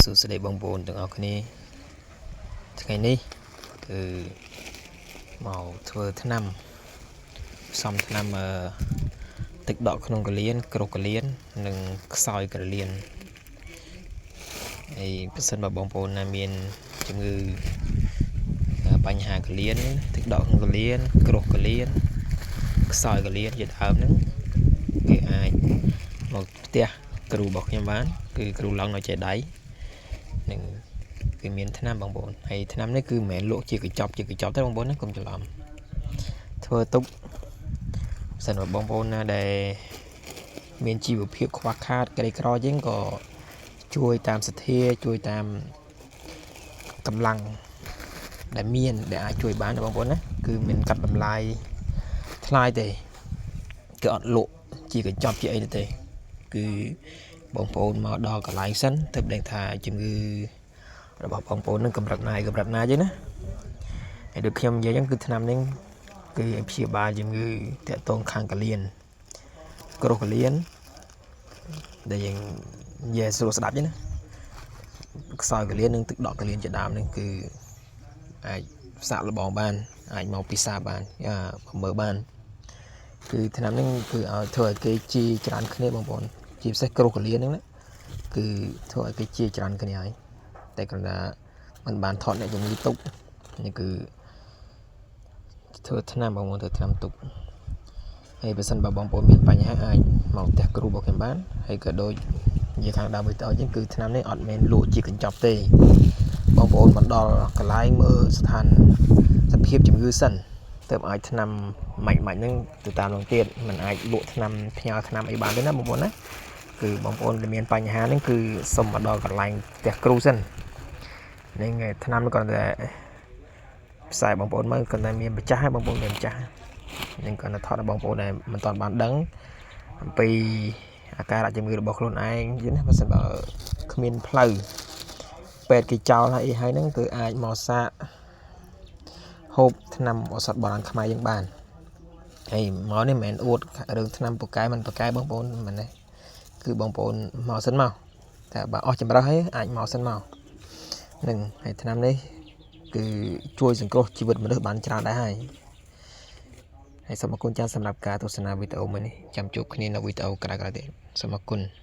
សួស្តីបងប្អូនទាំងអស់គ្នាថ្ងៃនេះគឺមកធ្វើថ្នាំផ្សំថ្នាំអឺទឹកដក់ក្នុងក្រលៀនក្រុសក្រលៀននិងខ្សោយក្រលៀនហើយប្រសិនបើបងប្អូនណាមានជំងឺបញ្ហាក្រលៀនទឹកដក់ក្នុងក្រលៀនក្រុសក្រលៀនខ្សោយក្រលៀនជាដើមហ្នឹងគេអាចមកផ្ទះគ្រូរបស់ខ្ញុំបានគឺគ្រូឡុងនៅចេដៃនឹងគឺមានថ្នាំបងប្អូនហើយថ្នាំនេះគឺមិនមែនលក់ជាកញ្ចប់ជាកញ្ចប់ទេបងប្អូនណាកុំច្រឡំធ្វើទុកសិនបើបងប្អូនណាដែលមានជីវភាពខ្វះខាតក្រីក្រជាងក៏ជួយតាមសទ្ធាជួយតាមកម្លាំងដែលមានដែលអាចជួយបានណាបងប្អូនណាគឺមិនកាត់តម្លៃថ្លៃទេគឺអត់លក់ជាកញ្ចប់ជាអីទេគឺបងប្អូនមកដល់កន្លែងសិនទើបដឹងថាជំងឺរបស់បងប្អូននឹងកម្រិតណាកម្រិតណាចឹងណាហើយដូចខ្ញុំនិយាយចឹងគឺថ្នាំនេះគឺព្យាបាលជំងឺតាក់ទងខាងកលៀនគ្រោះកលៀនដែលយើងនិយាយស្រួលស្ដាប់ចឹងណាខ្សោយកលៀននិងទឹកដក់កលៀនជាដើមនេះគឺអាចសាកល្បងបានអាចមកពិសាបានមើលបានគឺថ្នាំនេះគឺឲ្យធ្វើឲ្យគេជាច្រើនគ្នាបងប្អូនជាពិសេសគ្រោះកលៀនហ្នឹងណាគឺធ្វើឲ្យគេជាច្រើនគ្នាហើយតែគ្រាន់តែมันបានថតអ្នកជំងឺទុកនេះគឺធ្វើថ្នាំបងប្អូនធ្វើថ្នាំទុកហើយបើសិនបើបងប្អូនមានបញ្ហាអាចមកផ្ទះគ្រូរបស់ខ្ញុំបានហើយក៏ដូចនិយាយខាងដើមវីដេអូចឹងគឺថ្នាំនេះអត់មែនលក់ជាកញ្ចប់ទេបងប្អូនមកដល់កន្លែងមើលស្ថានសភាពជំងឺសិនទើបអាចថ្នាំម៉ាច់ម៉ាច់ហ្នឹងទៅតាមនោះទៀតมันអាចលក់ថ្នាំផ្ញើថ្នាំអីបានទេណាបងប្អូនណាគឺបងប្អូនដែលមានបញ្ហាហ្នឹងគឺសុំមកដល់កន្លែងផ្ទះគ្រូសិននេះថ្នាំគ្រាន់តែផ្សាយបងប្អូនមើលគ្រាន់តែមានម្ចាស់ហើយបងប្អូនមានម្ចាស់នឹងគ្រាន់តែថតឲ្យបងប្អូនដែលមិនទាន់បានដឹងអំពីអាការៈជំងឺរបស់ខ្លួនឯងយល់ណាបើសិនបើគ្មានផ្លូវពេទ្យគេចោលហើយអីហើយហ្នឹងគឺអាចមកសាកហូបថ្នាំឱសថបុរាណខ្មែរយើងបានហើយមកនេះមិនមែនអួតរឿងថ្នាំពូកែមិនពូកែបងប្អូនមិនទេគឺបងប្អូនមកសិនមកតែបើអស់ចម្រើសហើយអាចមកសិនមកនឹងហើយថ្នាំនេះគឺជួយសង្គ្រោះជីវិតមនុស្សបានច្រើនដែរហើយហើយសូមអរគុណចាស់សម្រាប់ការទស្សនាវីដេអូមួយនេះចាំជួបគ្នានៅវីដេអូក្រោយៗទៀតសូមអរគុណ។